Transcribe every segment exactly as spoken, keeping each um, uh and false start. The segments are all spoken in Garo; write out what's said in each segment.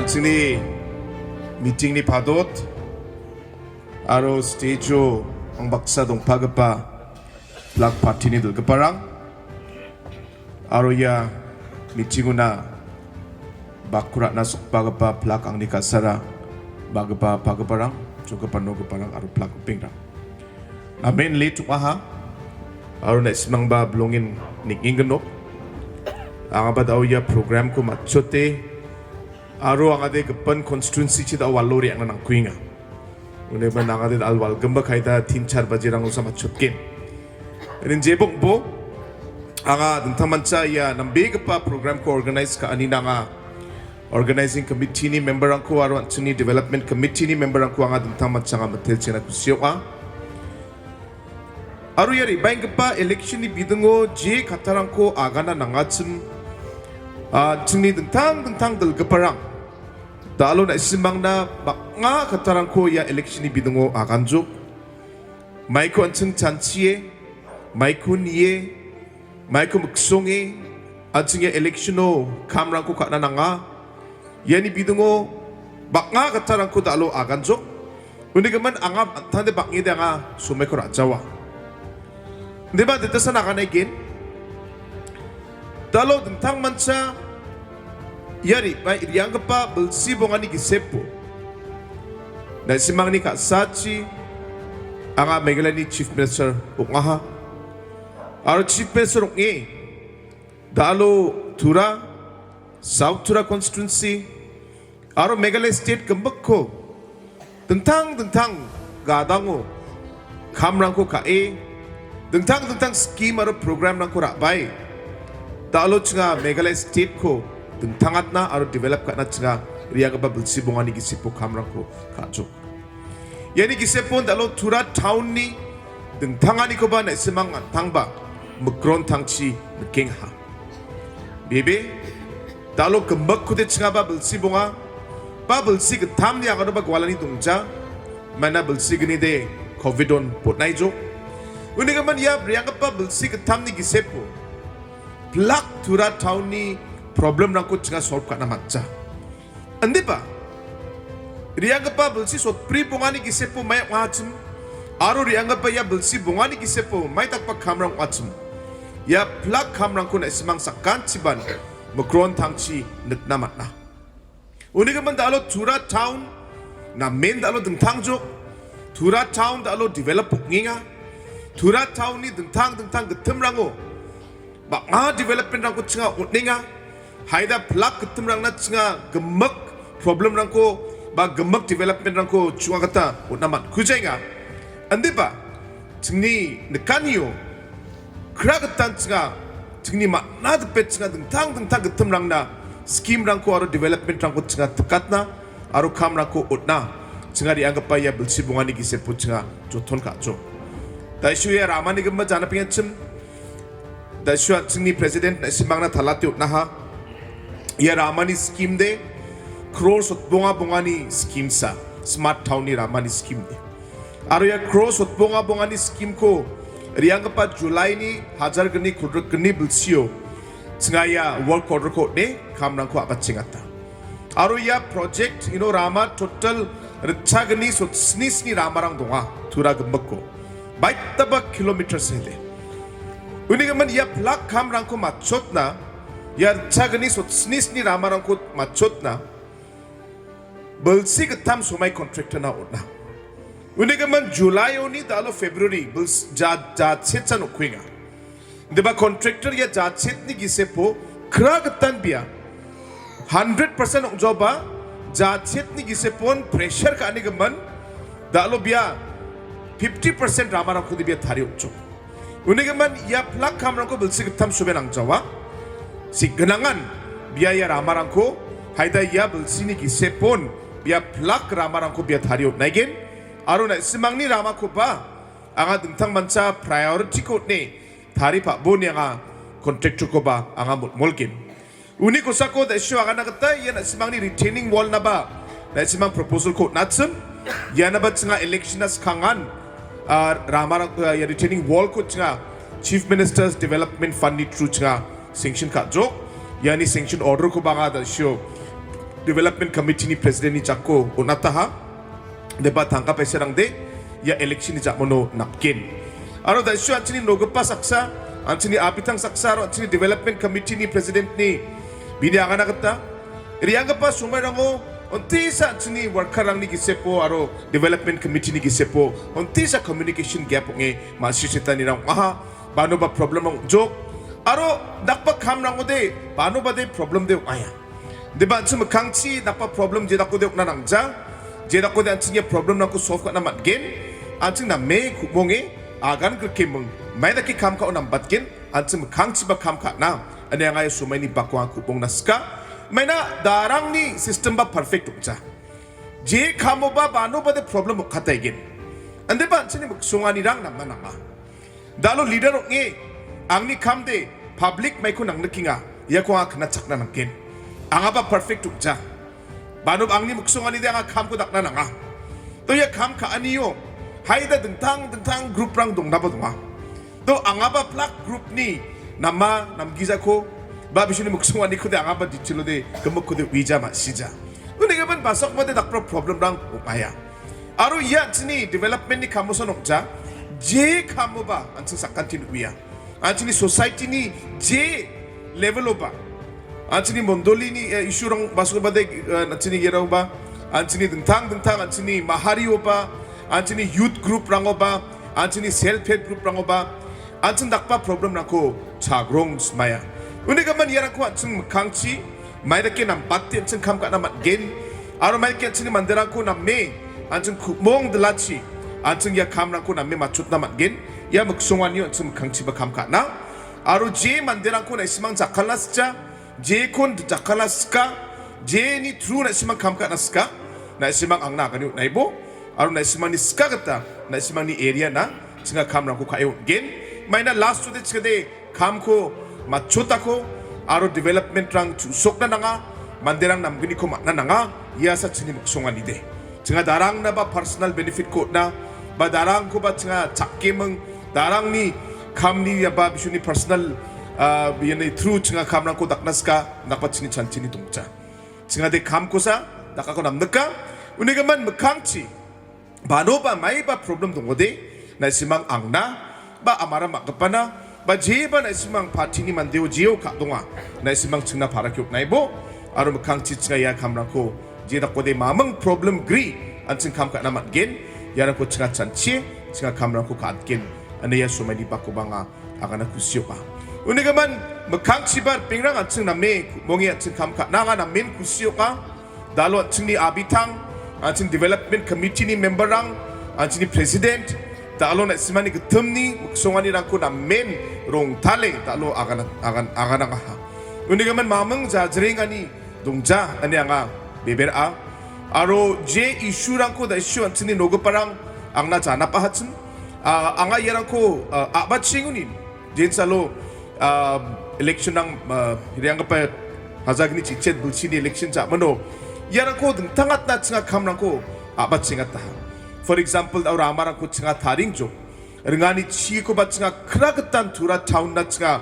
Chingni meeting-ni padot aro stage-o angbaksa dongpagipa flag party-ni dilgiparang aro ia meeting-ona bakko ra·na sokbagipa flag angni ka·sara bagipa pagiparang, jokgipa nogiparang aro flag ripengrang. Namen late ong·aha. Aro na·simangba bilongen ning·engenok. Angaba da·o ia program-ko matchote. Aro angade gipin constituency-chi da·o walo re·angna nangkuenga. Unigimin angade da·al walgimba kaida tin char baje-rangosa matchotgen. Inin jebongbo anga dingtangmancha ia nambegipa program-ko organize ka·ani nanga. Organizing Committee-ni member-rangko aro an·chingni Development Committee-ni member-rangko anga dingtangmancha anga mitelchina kusi ong·a. Aro ia re·baenggipa election-ni bidingo je kattarangko agana nangachim, ah, an·chingni dingtang dingtang dilgiparang da·alo na·simangna bang·a kattarangko ia election-ni bidingo aganjok. Maiko an·ching chanchie, maiko nie, maiko miksonge, an·ching ia election-o kamrangko ka·na nanga. Iani bidingo bang·a kattarangko da·alo aganjok. Unigimin anga an·tangde bang·ede anga somaiko ra·jawa. Indiba ditasan aganaigen. Da·alo dingtangmancha ia re-, bai-, re·anggipa bilsi bongani gisepo. Na·simangni ka·sachi anga Meghalayani Chief Minister ong·aha. Aro Chief Minister ong·e da·alo Tura, South Tura constituency, aro Meghalaya state gimbikko dingtang dingtang gadango kamrangko ka·e, dingtang dingtang scheme aro program-rangko ra·bae, da·alo chinga Meghalaya state-ko dingtangatna aro develop ka·na chinga re·anggipa bilsi bongani gisepo kamrangko ka·jok. Iani gisepon da·alo Tura town-ni dingtanganikoba na·simang an·tangba mikron tangchi nikengaha. Bebe, da·alo gimbikkode chingaba bilsi bonga, ba bilsi gittamni aganoba gualani dongja, maina bilsi gnide covid-on botnaijok. Unigimin ia re·anggipa bilsi gittamni gisepo, pilak Tura town-ni problem-rangko chinga solve ka·na man·ja. Indiba, re·anggipa bilsi sotbri bongani gisepo mai ong·achim, aro re·anggipa ia bilsi bongani gisepo mai dakgipa kamrang ong·achim. Ia pilak kamrangko na·simang sakantiban mikron tangchi nikna man·a. Unigimin da·alo Tura town, namen da·alo dingtangjok, Tura town da·alo develop ong·enga, Tura town-ni dingtang dingtang gittimrango bang·a development-rangko chinga on·enga. Haida pilak gittimrangna chinga gimik problem-rangko ba gimik development-rangko chunga gita on·na man·kujaenga. Indiba, chingni nikanio, kra gitan chinga, chingni man·a dipe chinga dingtang dingtang gittimrangna scheme-rangko aro development-rangko chinga tikatna, aro kamrangko on·na, chinga re·anggipa ia bilsi bongani gisepo chinga joton ka·jok. Da·sio ia ramani gimik jana pengachim, da·sio an·chingni president na·simangna talate on·aha. Ia ramani scheme de crore sotbonga bongani scheme sa, smart town-ni ramani scheme de. Aro ia crore sotbonga bongani scheme-ko re·anggipa July-ni hajar gni kolgrik gni bilsio chinga ia work order-ko on·e kamrangko a·bachengata. Aro ia project ino rama total ritchagni sotsni sni ramarang donga, Tura gimbikko. Baitaba kilometer sede. Unigimin ia pilak kamrangko matchotna, ia ritchagni sotsni sni ramarangko matchotna, bilsi gittam somai contractor-na on·a. Unigimin July-oni da·alo February bils-, ja-, jachetsa nokkuenga. Indiba contractor ia jachetni gisepo kra gitan bia hundred percent ong·jaoba jachetni gisepon pressure ka·anigimin da·alo bia fifty percent ramarangkode bia tarie on·jok. Unigimin ia pilak kamrangko bilsi gittam sobe nangjawa. Signangan bia ia ramarangko haida ia bilsini gisepon bia pilak ramarangko bia tarie on·aigen. Aro na·simangni ramakoba anga dingtangmancha priority-ko on·e taripa·boni anga contractor-koba anga motmolgen. Uni kosako da·sio agana gita ia na·simangni retaining wall-naba na·simang proposal-ko on·achim. Ianaba chinga election-na skangan, ah, ramarang, ah, ia retaining wall-ko chinga Chief Minister's Development Fund-ni through chinga sanction ka·jok. Iani sanction order-koba anga da·sio Development Committee-ni President-ni jako on·ataha. Deba tangka paisarangde ia election-ni ja·mano napgen. Aro da·sio an·chingni nogipa saksa, an·chingni abitang saksa aro an·chingni Development Committee-ni President-ni bini agana gita re·anggipa somairango on·tisa an·chingni worker-rangni gisepo aro Development Committee-ni gisepo on·tisa communication gap ong·e ma·sisetanirang ong·aha. Banoba problem ong·jok. Aro dakba kamrangode banobade problem de ong·aia. Deba an·ching mikkangchi dakba problem jedakode ong·na nangja. Jedakode an·ching ia problem-rangko solve ka·na man·gen. An·ching name ku·monge agan grikeming. Maidake kam ka·o nambatgen. An·ching mikkangchiba kam ka·na. Ane anga ia somaini bako anga ku·mongna sika. Maina darangni system-ba perfect ong·ja. Je kamoba banobade problem ong·kataigen. Andeba an·chingni miksonganirang nama nanga. Da·alo leader ong·e, angni kamde public maiko nangnikenga, iako anga knachakna nanggen. Angaba perfect ong·ja. Banop angni miksonganide anga kamko dakna nanga. To ia kam ka·anio, haida dingtang dingtang group-rang dongnaba donga. To angaba plak group-ni nama namgijako, ba bisini miksonganikode angaba detail-ode, gimikkode uija ma·sija. Unigimin basakbade dakpra problem-rang ong·aia. Aro ia an·chingni development-ni kamosan ong·ja, je kamoba an·ching sakantin uia. An·chingni society-ni je level-oba, an·chingni mondolini, eh, issue-rang basakbade, eh, an·chingni iarangba, an·chingni dingtang dingtang, an·chingni maharioba, an·chingni youth group-rangoba, an·chingni self help group-rangoba, an·ching dakba problem-rangko chagrong smaia. Unigimin iarangko an·ching mikkangchi, maidake nambate an·ching kam ka·na man·gen. Aro maidake an·chingni manderangko name, an·ching ku·mong dilachi, an·ching ia kamrangko name matchotna man·gen. Ia miksonganio an·ching mikkangchiba kam ka·na. Aro je manderangko na·simang jakkalna sika, jekon jakkalna sika, jeni through na·simang kam ka·na sika, na·simang angna agane on·aibo. Aro na·simangni sika gita, na·simangni area-na, chinga kamrangko ka·e on·gen. Maina last-ode chingade kamko matchotako aro development-rang chu·sokna nanga, manderang namgniko man·na nanga, ia sa chini miksonganide. Chinga darangnaba personal benefit-ko on·a, ba darangkoba chinga chakeming, darangni kamni ba bisuni personal, ah, iani through chinga kamrangko dakna sika, dakba chini chanchini dongja. Chingade kamkosa, dakako namnika, unigimin mikkangchi, banoba maiba problem dongode, na·simang angna, ba amara ma·gipana, ba jeba na·simang party-ni mandeo jeo ka·donga, na·simang chingna parake on·aibo, aro mikkangchi chinga ia kamrangko, jedakode maming problem gri, an·ching kam ka·na man·gen, iarangko chinga chanchie, chinga kamrangko ka·atgen, ane ia somaini bakoba anga agana kusi ong·a. Unigimin mikkangchiba ripengrang an·ching name ku·monge an·ching kam ka·na anga namen kusi ong·a. Da·alo an·chingni abitang, an·ching development committee-ni member-rang, an·chingni president, da·alo na·simani gitimni miksonganirangko namen rongtale da·alo agana, agan-, aganangaha. Unigimin maming jajrengani dongja ine anga bebera. Aro je issue-rangko da·sio an·chingni nogiparang angna janapahachim. Ah, anga iarangko, ah, a·bachengonin, jensalo, ah, election-rang, ah, re·anggipa hajagni chichet bilsini election ja·mano. Iarangko dingtangatna chinga kamrangko a·bachengataha. For example, da·o ramarangko chinga taringjok. Ringani chikoba chinga kra gitan Tura town-na chinga,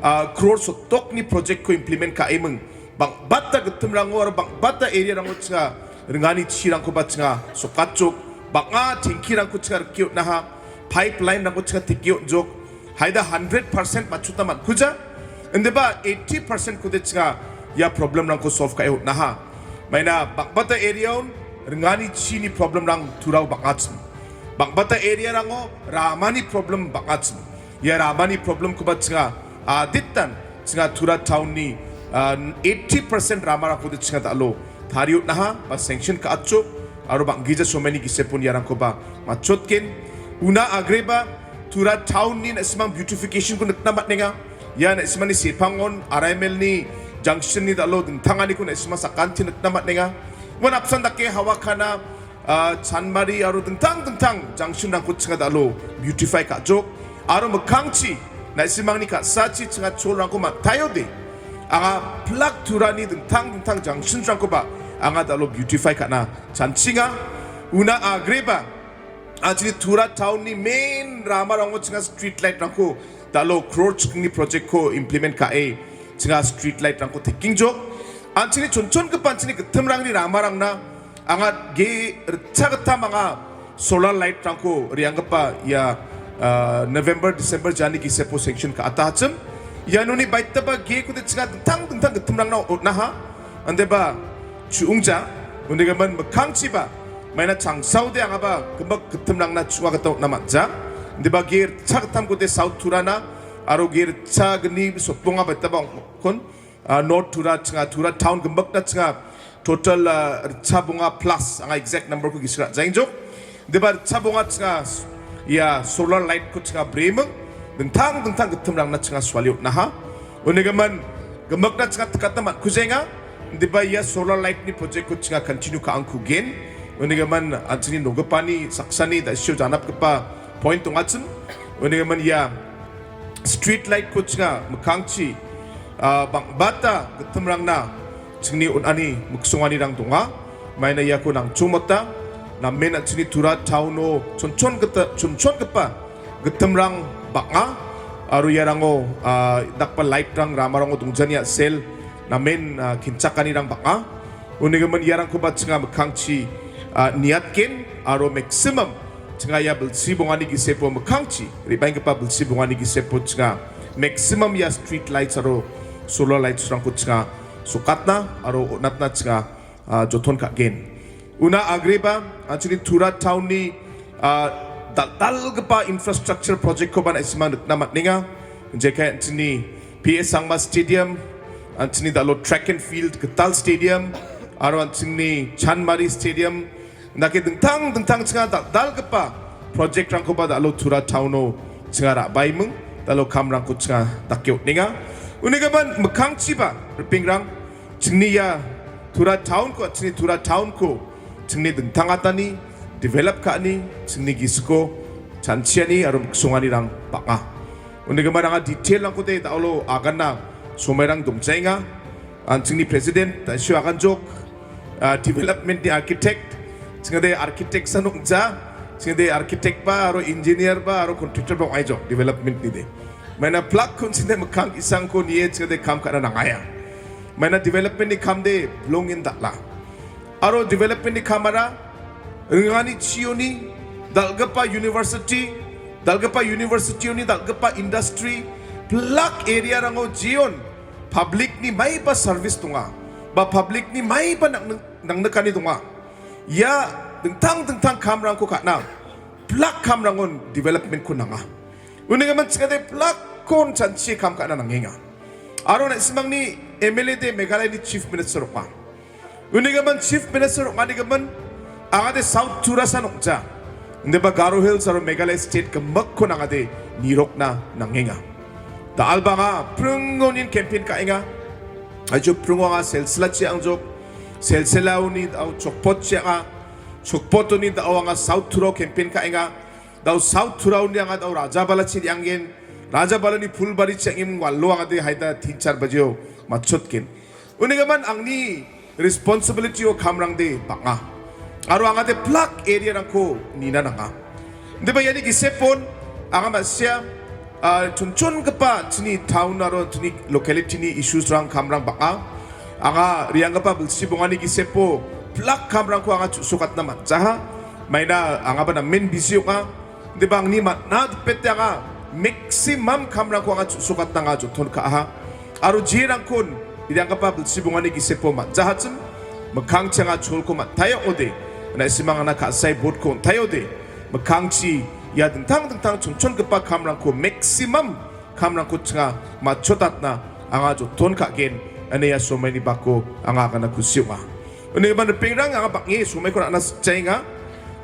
ah, crore sotokni project-ko implement ka·eming. Bang·bata gitimrango aro bang·bata area-rango chinga ringani chirangkoba chinga sokatjok. Bang·a tanki-rangko chinga rike on·aha. Pipeline-rangko chinga teke on·jok. Haida hundred percent matchotna man·kuja. Indiba eighty percent-kode chinga ia problem-rangko solve ka·e on·aha. Maina bang·bata area-on ringani chini problem-rang Turao bang·achim. Bang·bata area-rango ramani problem bang·achim. Ia ramani problem-koba chinga aditan chinga Tura town-ni, ah, eighty percent ramarangkode chinga da·alo tariotnaha ba sanction ka·atjok aro bang·gija somaini gisepon iarangkoba matchotgen. Una agreba Tura town-ni na·simang beautification-ko nikna man·enga. Ia na·simangni sepangon R I M L-ni junction-ni da·alo dingtanganiko na·simang sakanti nikna man·enga. Uan apsan dake Hawakana, ah, Chanmari aro dingtang dingtang junction-rangko chinga da·alo beautify ka·jok. Aro mikkangchi, na·simangni ka·sachi chinga cholrangko man·taiode. Anga plak Turani dingtang dingtang junction-rangkoba anga da·alo beautify ka·na chanchinga. Una agreba, ah, chini Tura town-ni main ramarango chinga street light-rangko da·alo crore chikingni project-ko implement ka·e chinga street light-rangko tekingjok. An·chingni chonchongipa an·chingni gittimrangni ramarangna anga ge ritchagittam anga solar light-rangko re·anggipa ia, ah, November, December jani gisepo sanction ka·atachim. Ianoni baitaba gekode chinga dingtang dingtang gittimrangna on·aha. Andeba chu·ongja, unigimin mikkangchiba maina changsaode angaba gimik gittimrangna chu·a gita on·a man·ja. Andeba ge ritchagittamkode South Turana aro ge ritchagni sotbonga baitaba ong·kon. Ah, North Tura chinga, Tura town gimikna chinga, total, ah, ritchabonga plus, anga exact number-ko gisik ra·jaengjok. Deba ritchabonga chinga, ia solar light-ko chinga breming, dingtang dingtang gittimrangna chinga suali on·aha. Unigimin gimikna chinga tikatna man·kujaenga. Deba ia solar light-ni project-ko chinga continue ka·angkugen. Unigimin an·chingni nogipani saksani da·sio janapgipa point ong·achim. Unigimin ia street light-ko chinga mikkangchi, ah, bang·bata gittimrangna chingni on·ani miksonganirang donga. Maina iako nangchongmota, namen an·chingni Tura town-o chonchon gita, chonchongipa gittimrang bang·a, aro iarango, ah, dakba light-rang ramarango dongjani a·sel, namen, ah, kinchakanirang bang·a. Unigimin iarangkoba chinga mikkangchi, ah, niatgen aro maximum chinga ia bilsi bongani gisepo mikkangchi, re·baenggipa bilsi bongani gisepo chinga maximum ia street lights aro solar lights-rangko chinga sokatna aro on·atna chinga, ah, joton ka·gen. Una agreba, an·chingni Tura town-ni, ah, dal·dalgipa infrastructure project-koba na·simang nikna man·enga. Jekai an·chingni P A Sangma Stadium, an·chingni dal·o track and field gital stadium, aro an·chingni Chanmari Stadium, indake dingtang dingtang chinga dal·dalgipa project-rangkoba dal·o Tura town-o chinga ra·baiming, dal·o kamrangko chinga dake on·enga. Unigimin mikkangchiba, ripengrang, chingni ia Tura town-ko, chingni Tura town-ko, chingni dingtangatani, develop ka·ani, chingni gisiko chanchiani aro miksonganirang bang·a. Unigimin anga detail-rangkode dal·o agana somairang dongjaenga. An·chingni president, da·sio aganjok, ah, development-ni architect, chingade architect san ong·ja, chingade architect ba, aro engineer ba, aro contractor ba ong·aijok, development-nide. Maina plak kon chingade mikkang isangko nie chingade kam ka·na nangaia. Maina development-ni kamde bilongen dal·a. Aro development-ni kamara ringani chioni dal·gipa university, dal·gipa university-oni dal·gipa industry, plak area-rango jeon public-ni maiba service donga, ba public-ni maiba nang-, nangnikani donga. Ia dingtang dingtang kamrangko ka·na, plak kamrangon development-ko nanga. Unigimin chingade plakkon chanchie kam ka·na nangenga. Aro na·simangni M L A de Meghalaya-ni chief minister ong·a. Unigimin chief minister ong·anigimin angade South Turasan ong·ja. Indeba Garo Hills aro Meghalaya state gimikko angade nirokna nangenga. Da·alba anga pringonin campaign ka·enga. Ajo pringo anga Silsila chiangjok. Silsilaoni da·o Chokpot chianga. Chokpotoni da·o anga South Turao campaign ka·enga. Da·o South Turaoni anga da·o Rajabala chi re·angen. Rajabalani Phulbari chiangen wallo angade haida tin char bajeo matchotgen. Unigimin angni responsibility-o kamrangde bang·a. Aro angade plak area-rangko nina nanga. Indiba iani gisepon anga ma·sia, ah, chonchongipa chini town aro chini locality-ni issues-rang kamrang bang·a. Anga re·anggipa bilsi bongani gisepo plak kamrangko anga chu·sokatna man·jaha. Maina angaba namen busy ong·a. Indiba angni man·a dipete anga maximum kamrangko anga chu·sokatna anga joton ka·aha. Aro jerangkon re·anggipa bilsi bongani gisepo man·jahachim, mikkangchi anga cholko man·taia ong·ode, na·simang angna ka·sae vote-ko on·taia ong·ode, mikkangchi ia dingtang dingtang chonchongipa kamrangko maximum kamrangko chinga matchotatna anga joton ka·gen, ine ia somaini bako anga agana kusi ong·a. Unigimin ripengrang, anga bang·e somaiko ra·na sikjaenga.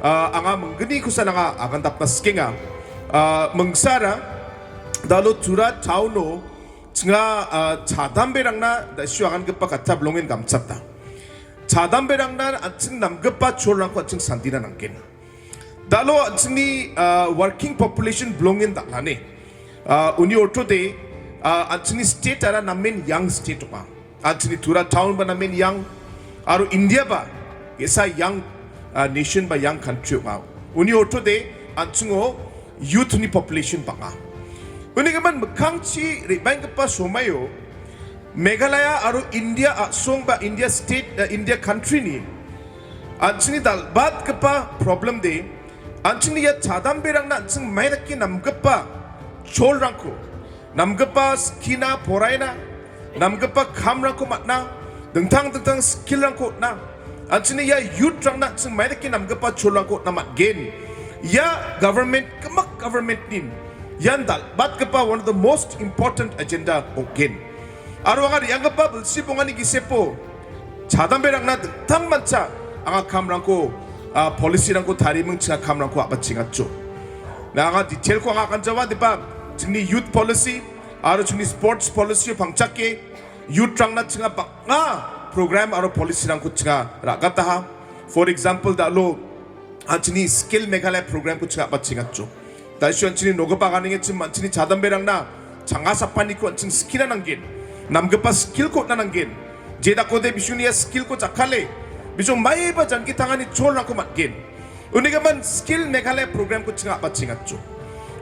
Ah, anga minggnikosan anga agandapna sikenga. Ah, mingsara, da·o Tura town-o chinga, ah, chadamberangna da·sio agangipa katta bilongen gamchata. Chadamberangna an·ching namgipa cholrangko an·ching sandina nanggen. Da·o an·chingni, ah, working population bilongen dal·ane. Ah, uni ortode, ah, an·chingni state-ara namen young state ong·a. An·chingni Tura town ba namen young, aro India ba ge·sa young, ah, nation ba young country ong·a. Uni ortode an·chingo youth-ni population bang·a. Unigimin mikkangchi re·baenggipa somaio Meghalaya aro India a·song ba India state, eh, India country-ni an·chingni dal·batgipa problem de, an·chingni ia chadamberangna an·ching maidake namgipa cholrangko, namgipa skina poraina, namgipa kamrangko man·a, dingtang dingtang skill-rangko on·a, an·chingni ia youth-rangna an·ching maidake namgipa cholrangko on·a man·gen. Ia government, gimik government-ni ian dal·batgipa one of the most important agenda ong·gen. Aro anga re·anggipa bilsi bongani gisepo chadamberangna dingtangmancha anga kamrangko, ah, policy-rangko tariming chinga kamrangko a·bachengatjo. Na anga detail-ko anga aganjawa, diba, chingni youth policy aro chingni sports policy-o pangchake youth-rangna chinga bang·a program aro policy-rangko chinga ra·gataha. For example, da·alo an·chingni Skill Meghalaya program-ko chinga a·bachengatjo. Da·isi an·chingni nogipa ganengechim an·chingni chadamberangna changa sapaniko an·ching skina nanggen. Namgipa skill-ko on·a nanggen. Je dakode bisongni ia skill-ko jakkale, bisong maiba jangki tangani cholrangko man·gen. Unigimin Skill Meghalaya program-ko chinga a·bachengatjo.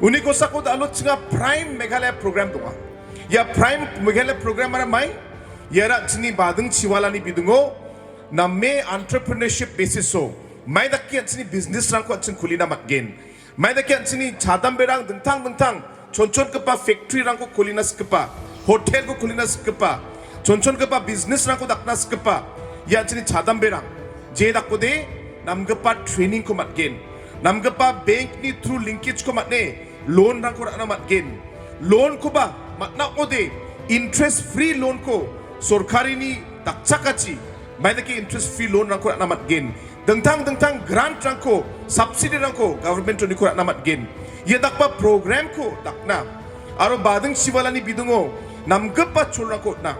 Uni kosako da·alo chinga Prime Meghalaya program donga. Ia Prime Meghalaya program-ara mai, iara an·chingni bading chiwalani bidingo name entrepreneurship basis-o maidake an·chingni business-rangko an·ching kulina man·gen. Maidake an·chingni chadamberang dingtang dingtang chonchongipa factory-rangko kulina sikgipa, hotel-ko kulina sikgipa, chonchongipa business-rangko dakna sikgipa, ia an·chingni chadamberang, je dakode namgipa training-ko man·gen, namgipa bank-ni through linkage-ko man·e loan-rangko ra·na man·gen. Loan-koba man·a ong·ode interest free loan-ko sorkarini dakchakachi, maidake interest free loan-rangko ra·na man·gen. Dingtang dingtang grant-rangko, subsidy-rangko government-oniko ra·na man·gen. Ia dakgipa program-ko dakna aro bading chiwalani bidingo namgipa cholrangko on·a.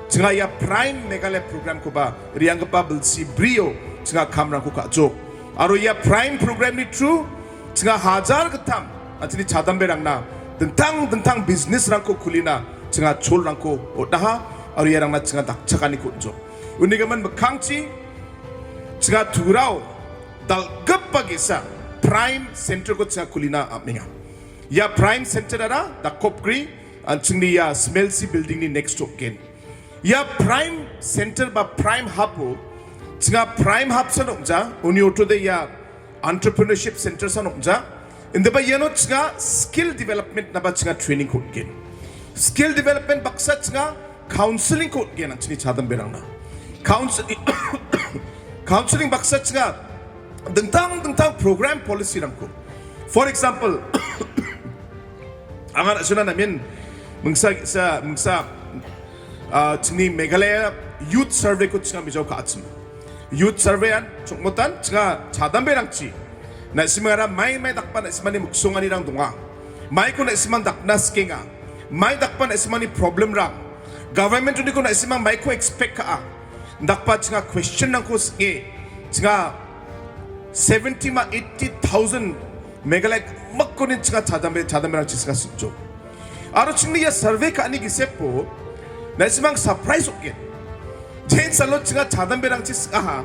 Chinga ia Prime Meghalaya program-koba re·anggipa bilsi brio chinga kamrangko ka·jok. Aro ia Prime program-ni through chinga hajar gittam an·chingni chadamberangna dingtang dingtang business-rangko kulina chinga cholrangko on·aha aro iarangna chinga dakchakaniko on·jok. Unigimin mikkangchi chinga Turao dal·gipa ge·sa Prime Center-ko chinga kulina am·enga. Ia Prime Center-ara dakopgri an·chingni ia Smelsi Building-ni next ong·gen. Ia Prime Center ba Prime Hub-o chinga Prime Hub san ong·ja, uni ortode ia Entrepreneurship Center san ong·ja. Indiba iano chinga skill development-naba chinga training-ko on·gen. Skill development baksa chinga counseling-ko on·gen an·chingni chadamberangna. Counsel-, counseling baksa chinga dingtang dingtang program policy-rangko. For example, anga na·sona namen mingsa, sa, mingsa, ah, chingni Meghalaya Youth Survey-ko chinga mijao ka·achim. Youth Survey-an chongmotan chinga chadamberangchi. Na·simara mai mai dakba na·simani miksonganirang donga. Maiko na·siman dakna sikenga. Mai dakba na·simani problem-rang. Government-oniko na·simang maiko expect ka·a. Dakba chinga question-rangko sing·e, chinga seventy ma eighty thousand Meghalaya gimikkonin chinga chadambe-, chadamberangchi chinga sing·jo. Aro chingni ia survey ka·ani gisepo, na·simang surprise ong·gen. Jensalo chinga chadamberangchi sing·aha,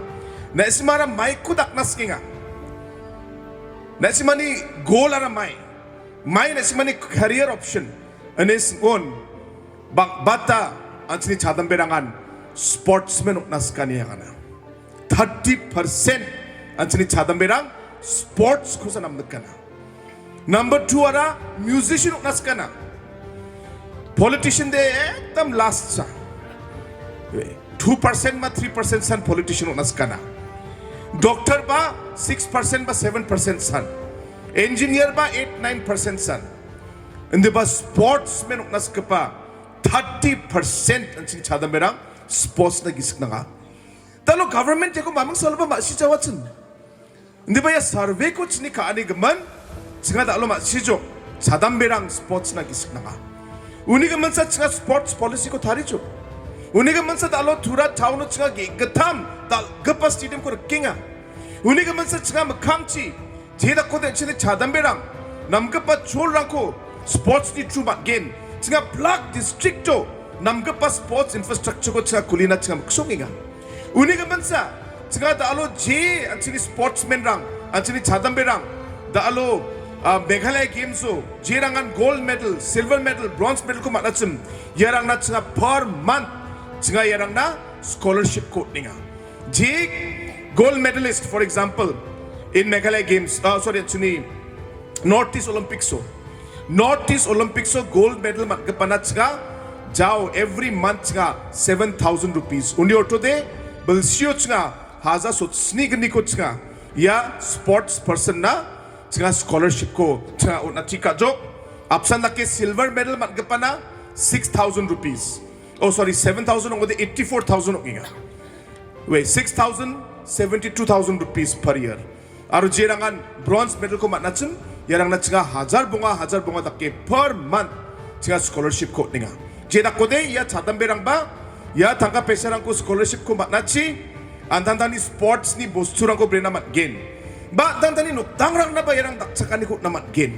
na·simara maiko dakna sikenga. Na·simani goal-ara mai. Mai na·simani career option. Ine sing·on, bang·bata an·chingni chadamberangan sportsman ong·na sikani agana. Thirty percent an·chingni chadamberang sports-kosa namnikana. Number two-ara musician ong·na sikana. Politician de ekdam last sa. Two percent ma three percent san politician ong·na sikana. Doctor ba six percent ba seven percent san. Engineer ba eight nine percent san. Indiba sportsman ong·na sikgipa thirty percent an·ching chadamberang sports-na gisik nanga. Dalo government-ko maming saloba ma·sijawachim. Indiba ia survey-ko chini ka·ani gimin, chinga dalo ma·sijok, chadamberang sports-na gisik nanga. Uni giminsa chinga sports policy-ko tarijo. Uni giminsa dalo Tura town-o chinga ge-, gittam dal·gipa stadium-ko rikenga. Uni giminsa chinga mikkangchi, je dakode an·chingni chadamberang, namgipa cholrangko sports-ni through man·gen. Chinga block district-o namgipa sports infrastructure-ko chinga kulina chinga miksongenga. Uni giminsa, chinga dalo je an·chingni sportsman-rang, an·chingni chadamberang, dalo Ah, Meghalaya Games-o jerangan gold medal, silver medal, bronze medal-ko man·achim, iarangna chinga per month chinga iarangna scholarship-ko on·enga. Je gold medalist, for example, in Meghalaya Games, ah, sorry, an·chingni North East Olympics-o, North East Olympics-o gold medal man·gipana chinga jao every month chinga seven thousand rupees. Uni ortode bilsio chinga hajar sotsni gniko chinga ia sports person-na chinga scholarship-ko chinga on·achi ka·jok. Apsan dake silver medal man·gipana six thousand rupees. Oh, sorry, seven thousand ong·ode eighty-four thousand ong·enga. Wait, six thousand, seventy-two thousand rupees per year. Aro jerangan bronze medal-ko man·achim, iarangna chinga hajar bonga, hajar bonga dake per month chinga scholarship-ko on·enga. Je dakode ia chadamberangba ia tangka paisarangko scholarship-ko man·achi, an·tangtangni sports-ni bosturangko brena man·gen. Ba an·tangtangni nokdangrangna ba iarang dakchakaniko on·na man·gen.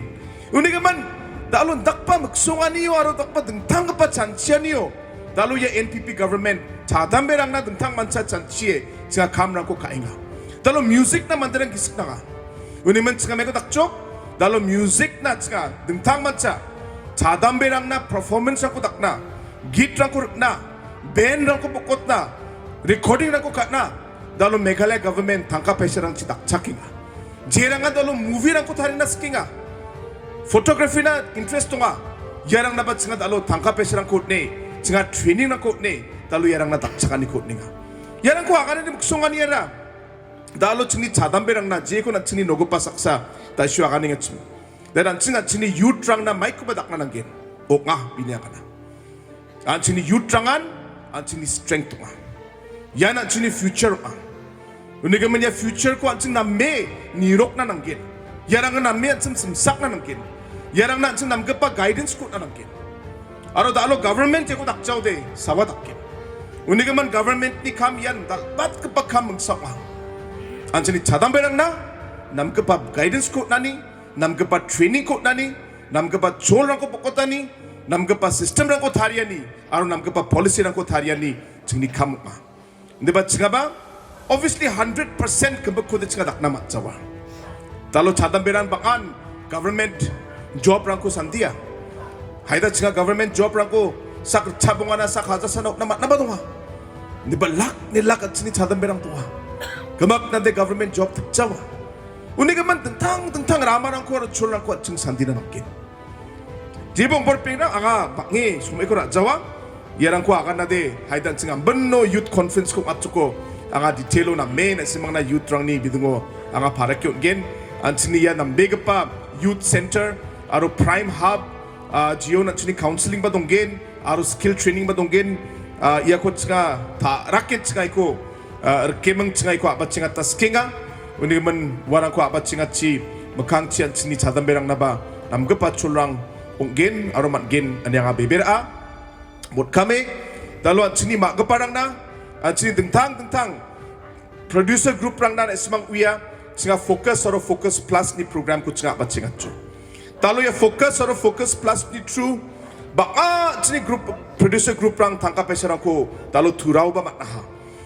Unigimin, da·alo dakba miksonganio aro dakba dingtanggipa chanchianio, da·alo ia N P P government chadamberangna dingtangmancha chanchie chinga kamrangko ka·enga. Da·alo music-na manderang gisik nanga. Unigimin chinga maiko dakchok, da·alo music-na chinga dingtangmancha chadamberangna performance-rangko dakna, git-rangko rikna, band-rangko bokotna, recording-rangko ka·na, da·alo Meghalaya government tangka paisarangchi dakchakenga. Jerangan da·alo movie-rangko tarina sikenga. Photography-na interest donga. Iarangnaba chinga da·alo tangka paisarangko on·e, chinga training-rangko on·e, da·alo iarangna dakchakaniko on·enga. Iarangko aganani miksonganiara da·alo chingni chadamberangna jeko an·chingni nogipa saksa da·sio aganengachim. Da an·ching an·chingni youth-rangna maikoba dakna nanggen. Ong·a bini agana. An·chingni youth-rangan an·chingni strength ong·a. Ian an·chingni future ong·a. Unigimin ia future-ko an·ching name nirokna nanggen. Iarangna name an·ching simsakna nanggen. Iarangna an·ching namgipa guidance-ko on·na nanggen. Aro da·alo government iako dakjaode sawa dakgen. Unigimin government-ni kam ian dal·batgipa kam mingsa ong·a. An·chingni chadamberangna namgipa guidance-ko on·ani, namgipa training-ko on·ani, namgipa cholrangko bokotani, namgipa system-rangko tariani, aro namgipa policy-rangko tariani chingni kam ong·a. Indiba chingaba, obviously hundred percent gimikode chinga dakna man·jawa. Da·alo chadamberang bang·an government job-rangko sandia. Haida chinga government job-rangko sak ritcha bongana sak hajar sana on·na man·naba donga. Indiba lak ni lak an·chingni chadamberang donga. Gimiknade government job dakjawa. Unigimin dingtang dingtang ramarangko aro cholrangko an·ching sandina nanggen. Jibong borpengrang anga bang·e somoiko ra·jawa. Iarangko aganade haida an·ching ambino youth conference-ko ong·atchoko anga detail-o name na·simangna youth-rangni bidingo anga parake on·gen. An·chingni ia nambegipa youth center aro prime hub, ah, jio an·chingni counselling-ba donggen aro skill training-ba donggen. Ah, iako chinga ta-, rake chingaiko ah, rikeming chingaiko a·bachengata sikenga. Unigimin uarangko a·bachengachi mikkangchi an·chingni chadamberangnaba namgipa cholrang ong·gen aro man·gen ine anga bebe ra·a. Motkame, da·alo an·chingni ma·giparangna, an·chingni dingtang dingtang producer group-rangna na·simang uia, chinga Focus aro Focus Plus-ni program-ko chinga a·bachengatjo. Da·alo ia Focus aro Focus Plus-ni through bang·a an·chingni group, producer group-rang tangka paisarangko da·alo turaoba man·aha.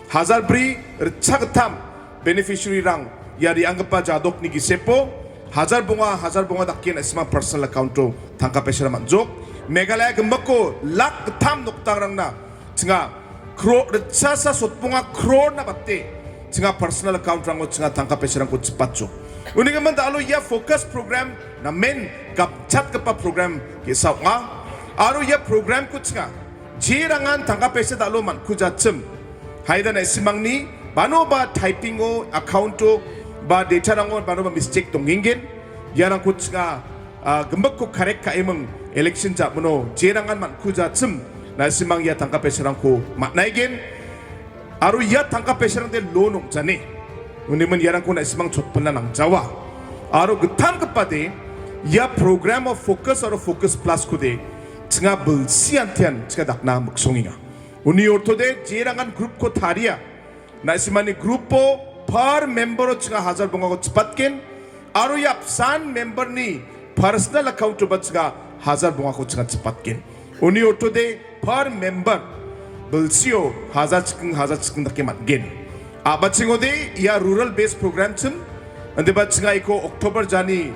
Hajar bri ritchagittam beneficiary-rang ia re·anggipa jadokni gisepo hajar bonga, hajar bonga dake na·simang personal account-o tangka paisara man·jok. Meghalaya gimikko lak gittam nokdangrangna chinga kro-, ritchasa sotbonga crore-na bate chinga personal account-rango chinga tangka paisarangko chipatjok. Unigimin da·alo ia focus program namen gapchatgipa program ge·sa ong·a. Aro ia program-ko chinga jerangan tangka paisa da·alo man·kujachim, haida na·simangni banoba typing-o, account-o ba data-rango banoba mistake dongenggen. Iarangko chinga, ah, gimikko correct ka·eming election ja·mino jerangan man·kujachim na·simang ia tangka paisarangko man·aigen. Aro ia tangka paisarangde loan ong·jani. Unigimin iarangko na·simang chotpilna nangjawa. Aro gittamgipade ia program-o focus aro focus plus-kode chinga bilsi antian chinga dakna miksongenga. Uni ortode jerangan group-ko taria. Na·simangni group-o per member-o chinga hajar bongako chipatgen. Aro ia apsan member-ni personal account-oba chinga hajar bongako chinga chipatgen. Uni ortode per member bilsio hajar chiking, hajar chiking dake man·gen. A·bachengode ia rural based program-chim, indiba chinga iko October jani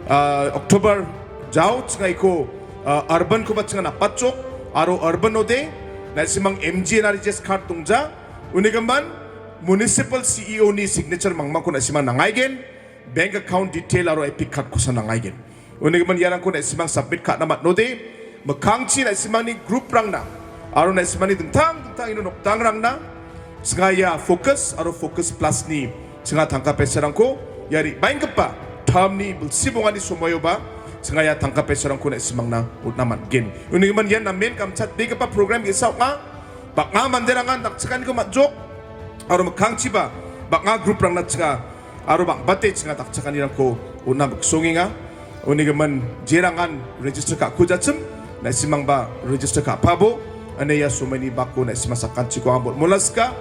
Ah, October jao chinga iko, ah, urban koba chinga napatchok, aro urban ode, na·simang M G N R G S card dongja, unigimin municipal C E O ni signature mangmangko na·simang nangaigen, bank account detail aro EPIC card kosa nangaigen. Unigimin iarangko na·simang submit ka·na man·ode, mikkangchi na·simangni group-rangna, aro na·simangni dingtang dingtang ino nokdangrangna, chinga ia focus aro focus plus-ni chinga tangka paisarangko ia re·baenggipa term-ni bilsi bongani somoioba chinga ia tangka paisarangko na·simangna on·na man·gen. Unigimin ian namen kamchatbegipa program ge·sa ong·a. Bang·a manderangan dakchakaniko man·jok, aro mikkangchiba bang·a group-rangna chinga aro bang·bate chinga dakchakanirangko on·na miksongenga. Unigimin jerangan register ka·kujachim, na·simangba register ka·pabo, ine ia somaini bako na·sima sakanchiko anga bol-, molasika.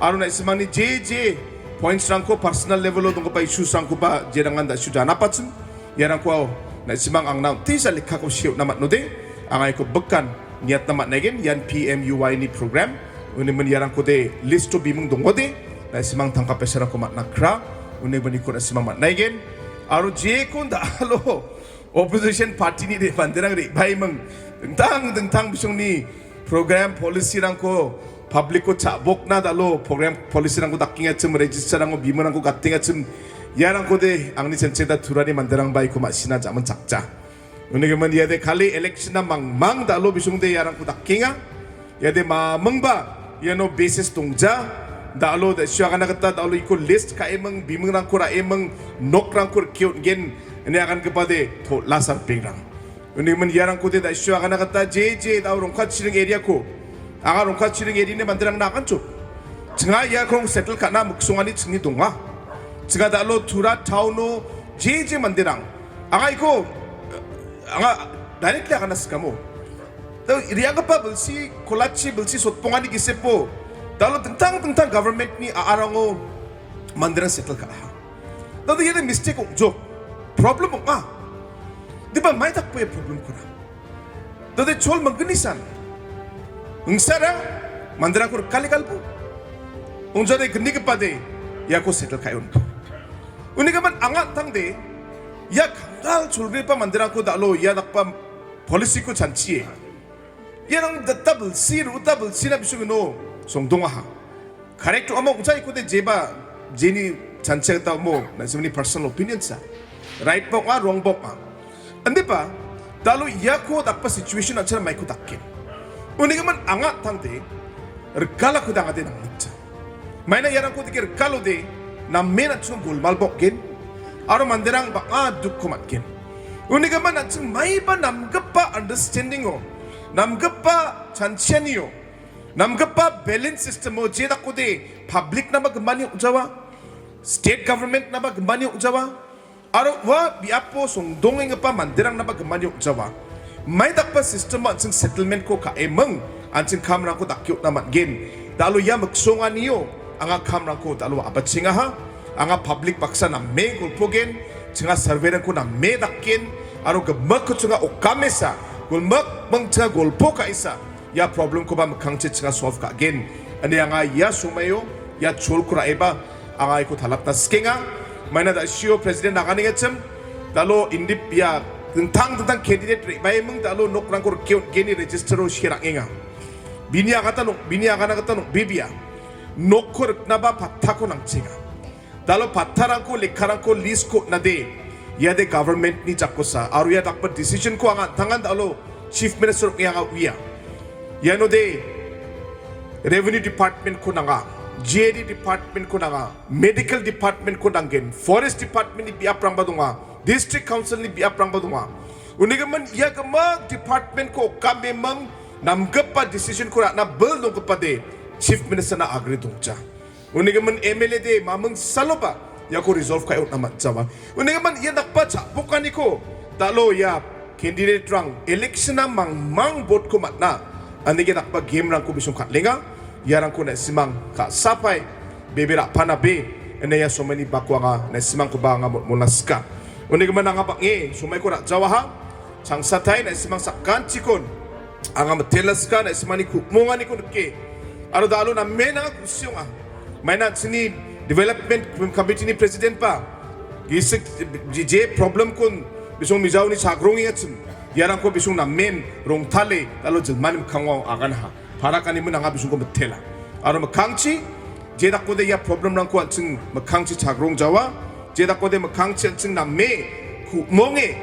Aro na·simangni je je points-rangko, personal level-o donggipa issues-rangkoba jerangan da·su janapachim. Iarangko na·simang angna on·tisa lekkako see on·na man·ode, anga iko bikan niatna man·aigen, ian P M U Y ni program. Unigimin iarangkode list-o bimung dongode, na·simang tangka paisarangko man·a kra, unigimin iko na·simang man·aigen. Aro jekon da·alo opposition party-ni re-, manderang re·baiming dingtang dingtang bisongni program policy-rangko public-ko cha·bokna da·alo program policy-rangko dakengachim, register-rangko bimungrangko gatengachim, iarangkode angni chanchieta Turani manderangba iko ma·sina jaman chakja. Unigimin iade kali election-na mangmang da·alo bisongde iarangko dakenga. Iade mamingba iano basis dongja. Da·alo da·sio agana gita da·alo iko list ka·eming, bimungrangko ra·eming, nokrangko rike on·gen, ine agangipade to-, la sarpengrang. Unigimin iarangkode da·sio agana gita je je da·o Rongkatchiring area-ko, anga Rongkatchiring area-ni manderangna aganchok. Chinga iako settle ka·na miksongani chingni donga. Chinga da·alo Tura town-o je je manderang, anga iko, anga directly agana sikamo. Da re·anggipa bilsi, kolachi bilsi sotpongani gisepo, da·alo dingtang dingtang government-ni a·arango manderang settle ka·aha. Dade iade mistake ong·jok. Problem ong·a. Diba mai dakba ia problem-kora. Dade chol manggni san. Ingsara manderangko rikali galbo. Ongjade gnigipade iako settle ka·e on·ka. Unigimin anga an·tangde ia kanggal cholgrigipa manderangko da·alo ia dakba policy-ko chanchie. Iarang da-, double C, ru-, double C-na bisongino songdongaha. Correct ong·a, ong·jaikode jeba, jeni chanchia gita ong·o, na·simangni personal opinion sa. Right ba ong·a, wrong ba ong·a. Indiba, da·alo iako dakba situation an·ching maiko daken. Unigimin anga an·tangde, rikalakode angade nangnikja. Maina iarangko dike rikalode, namen an·ching golmal ba ong·gen, aro manderang bang·a dukko man·gen. Unigimin an·ching maiba namgipa understanding-o, namgipa chanchianio, namgipa balance system-o je dakode public-naba gimani ong·jawa, state government-naba gimani ong·jawa, aro ua biapo songdongenggipa manderangnaba gimani ong·jawa. Mai dakba system-o an·ching settlement-ko ka·eming, an·ching kamrangko dake on·na man·gen. Da·alo ia miksonganio anga kamrangko da·alo a·bachengaha. Anga public baksa name golpogen, chinga survey-rangko name daken, aro gimikko chinga okamesa, gulmik bang chinga golpo ka·esa, ia problem-koba mikkangchi chinga solve ka·gen. Ine anga ia somaio, ia cholko ra·eba, anga iko talapna sikenga. Maina da·sio President aganengachim, da·alo indip ia dingtang dingtang candidate re·baiming da·alo nokrangko rike on·geni register-o see ra·enga. Bini agata nok-, bini agana gita nok-, bibia. Nokko riknaba pattako nangchenga. Da·alo pattarangko, lekkarangko, list-ko on·ade, iade government-ni jakkosa, aro ia dakba decision-ko anga an·tangan da·alo Chief Minister ong·e anga uia. Ianode Revenue Department-ko nanga, G A D Department-ko nanga, Medical Department-ko nanggen, Forest Department-ni biaprangba donga, District Council-ni biaprangba donga. Unigimin ia gimik department-ko okameming namgipa decision-ko ra·na bil donggipade Chief Minister-na agree dongja. Unigimin M L A de maming saloba iako resolve ka·e on·na man·jawa. Unigimin ia dakba cha·bokaniko da·alo ia candidate-rang election-na mangmang vote-ko man·a. Anige dakba game-rangko bisong kal·enga. Iarangko na·simang ka·sapae bebe ra·pana be. Ine ia somaini bako anga na·simangkoba anga mol-, molasika. Unigimin anga bang·e somaiko ra·jawaha. Changsatai na·simang sakantikon anga mitela sika, na·simangni ku·monganiko nike. Aro da·alo namen anga ku·si ong·a. Maina an·chingni Development Committee-ni President-ba gisik je, je problem-kon Bisong mijaoni chagrongengachim, iarangko bisong namen rongtale dalo jilmani mikkango aganaha. Parakanimin anga bisongko mitela. Aro mikkangchi, jedakode ia problemrangko an·ching mikkangchi chagrongjawa, jedakode mikkangchi an·ching name ku-, monge,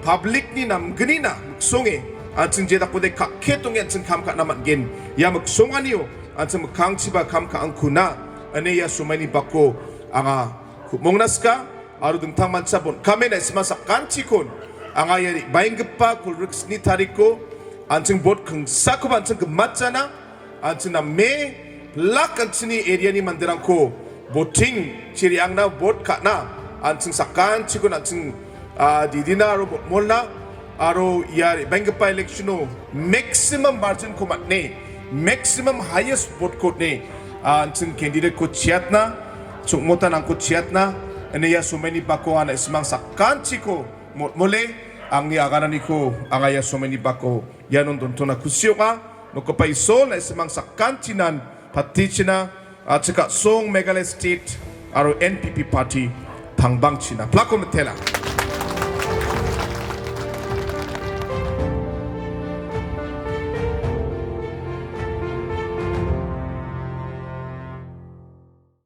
publicni namgnina miksonge, an·ching jedakode kakke tonge an·ching kam ka·na man·gen. Ia miksonganio an·ching mikkangchiba kam ka·angkuna, ine ia somaini bako anga ku·mongna sika, aro dingtangmancha bon·kame na·simang sakantikon, anga ia re·baenggipa kolgriksni tariko, an·ching bot kingsakoba an·ching gimatjana, an·ching name lak an·chingni area-ni manderangko boting chiriangna bot ka·na, an·ching sakantikon an·ching, ah, didina aro botmolna, aro ia re·baenggipa election-o maximum margin-ko man·e, maximum highest vote-ko on·e, ah, an·ching candidate-ko chiatna, chongmotanangko chiatna, ine ia somaini bako an·a na·simang sakantiko motmole, angni agananiko anga ia somaini bako ianon dontona kusi ong·a, nokgipa Isol na·simang sakantinan patichina, a·chik a·song Meghalaya State aro N P P party pangbangchina. Plako mitela.